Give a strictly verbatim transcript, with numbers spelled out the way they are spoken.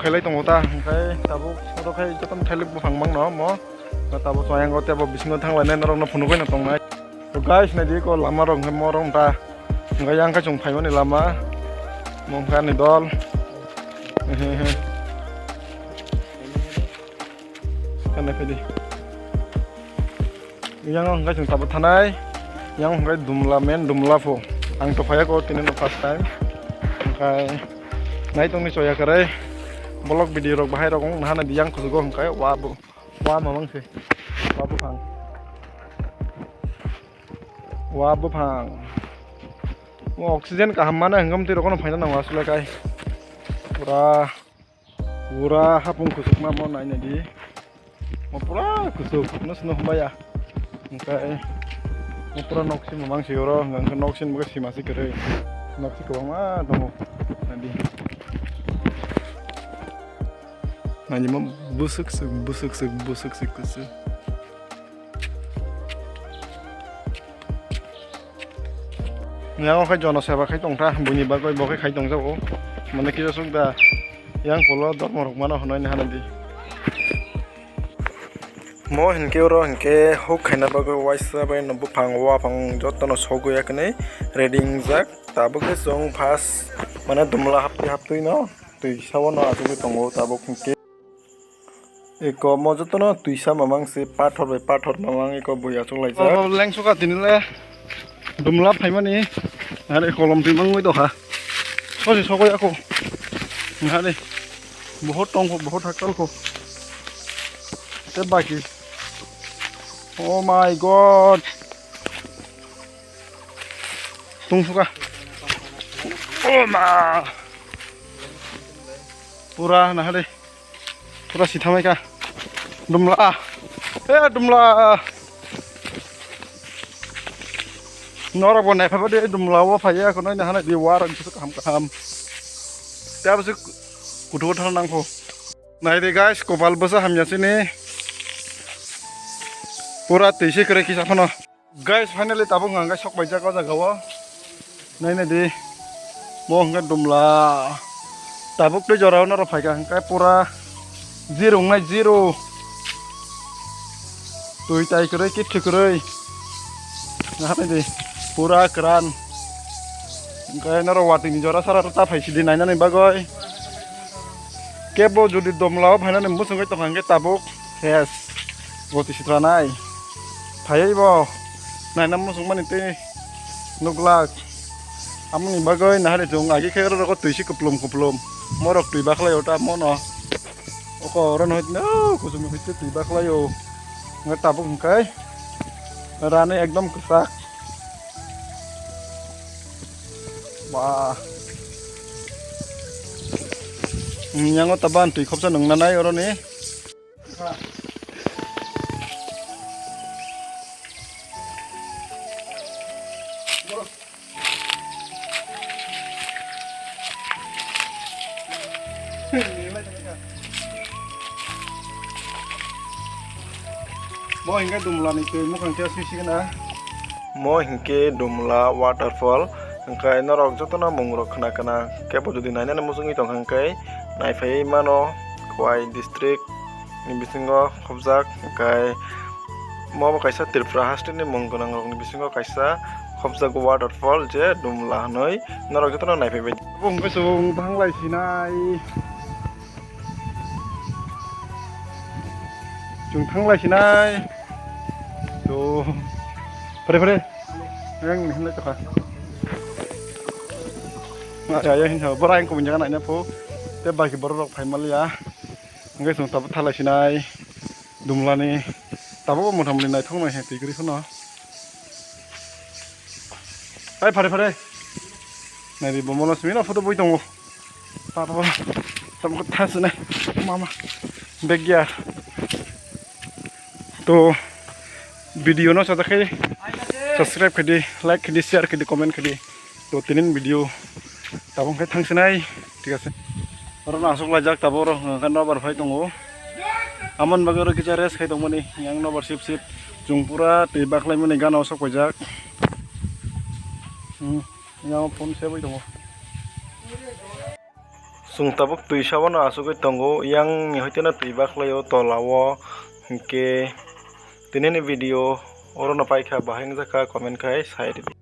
Khailai tongo ta, hwnkhe tabuk oro khai jotono thailik buphang mangno mo. Tabuk chwng ayang o tebo bisingo thanglainai norokno phunugwi no tongnai. To guys, naidi ko lama rok hwnkhe morok ta. Hwnkhe yang khe chwng phaimani lama. Mo hwnkhe ani dol. Kana phaidi. Yang hwnkhe chwng tabuk thanai. Yang hwnkhe dumla men dumla pho. Ang to phaiya ko tini no first time. Hwnkhe nai tongni choya kwrwi. Vlog video rok bahai rok wng naha naidi yang kuchugo hwnkhe wa bo. Wa mamang se. Wa buphang. Wa buphang. Mo oxygen kaham mana hwnkhe twi rokno phaina nango aswk le kai. Pura, pura hapung kuchukma mo naina di. Mo pura kuchuk no sino humaya. Hwnkhe mo pura noksi mamang se oro hwnkhe noksi mo sima se kwrwi. Noksi kwbangma tongo. Nadi. Nadi mo busuk suk busuk suk busuk suk kuchuk. Yang o khai jono seba khai tongkha, buini bagwi bo khai khai tongjago. Mane kisa suk da yang polo dormo rok mano hwnwi nahana di. Mo hinkhe oro hinkhe huk khaina bagwi waisa bai no buphang waphang jotono sogwi yakni ready wngjak. Tabuk khe chwng first mane dumla haptwi haptwi no twi sabono achugwi tongo tabuk hinkhe. Eko mo jotono twisa mamang se pathor bai pathor mamang eko bui achuk laijak. O lengsuka tini le dumla phaimani are kolom twi mangwi tokha. Sosi sokoi ako. Ngare. Bohot tongkho, bohot haktal kho. Te baki. Oh my God. Tungsuka. Oh ma. Pura nahade. Pura sithamai ka. Dumla. Eh, dumla. Norok bo naipha de dumla o phaiya kono nahana di war ang kaham kaham. Te abse kutu thang nangkho. Nai de guys, kopal bwsa hamya sini. Pura twi se kwrwi kisa phano. Guys, finally tabuk hwnka hwnkhe sok paijak o jaga o. Nai nai di. Mo hwnka dumla. Tabuk tei jora o norok phaikha hwnka pura zero wngnai zero. Twi tai kwrwi kithi kwrwi. Nahar nai di. Pura kwran. Hwnka norok watwi ni jora sara ta phai sidi nainani bagwi. Kebo jodi dumla o phainani muchungwi tongkha hwnkhe tabuk ses. Boti sitra nai. Phaiwi bo naina muchung mani tei nuglak. Amoni bagwi nahari chwng agi khe oro rogo twi si kuplum kuplum. Morok twi bakhlai ota mono. Oko oro no hoi no kuchung hoi twi bakhlai o. Nge tabuk hwnkhe rani ekdom kwchak. Ba. Yango taban twi khopsa nung nanai oro ni. Bo hingke dumla ni twi mukhang khe sui sigena. Mo hingke Dumla waterfall, hingke norok jotono mung rok khna khna kebo jodi nainani muchungwi tongkha hingke naiphaiwi mano Khowai district ni bisingo khobjak, hingke mo bo kaisa Tripura haste ni mung gwnang rok ni bisingo kaisa khobjak waterfall je Dumla hinwi norok jotono naiphaibai. Bo hingke chwng thanglai sinai. Chwng thanglai sinai. To. Phare, phare. Yang ni hinlai tokha. Acha, ya hinsa. Bora yang kubun jaga naina pho. Te baki borok rok phai maliya. Hingke chwng tabuk thalai sinai. Dumlani. Tabuk mota muni naithok nai he twi kwrwi phano. Hai phare, phare. Nai di bomono simi na photo bui tongo. Papa, papa. Tamo kotha sene. Mama. Begya. To video no sada khai. Subscribe khai di, like khai di, share khai di, comment khai di. To tinin video. Tabung khai thang sinai. Thik ase. Oro no asok lajak tabo oro hwnka nobar phai tongo. Amon bagwi oro kisa rest khai tongmani. Yang nobar sip sip. Chwng pura twi baklai mani gana o sok paijak. Hmm. Yang phone se bai tongo. Chwng tabuk twi sabono achugwi tongo, yang ni hoiteno twi bakhlaio tola o. Hinkhe tinini video orono paikha, bahai wngjakha comment khai sai ridi.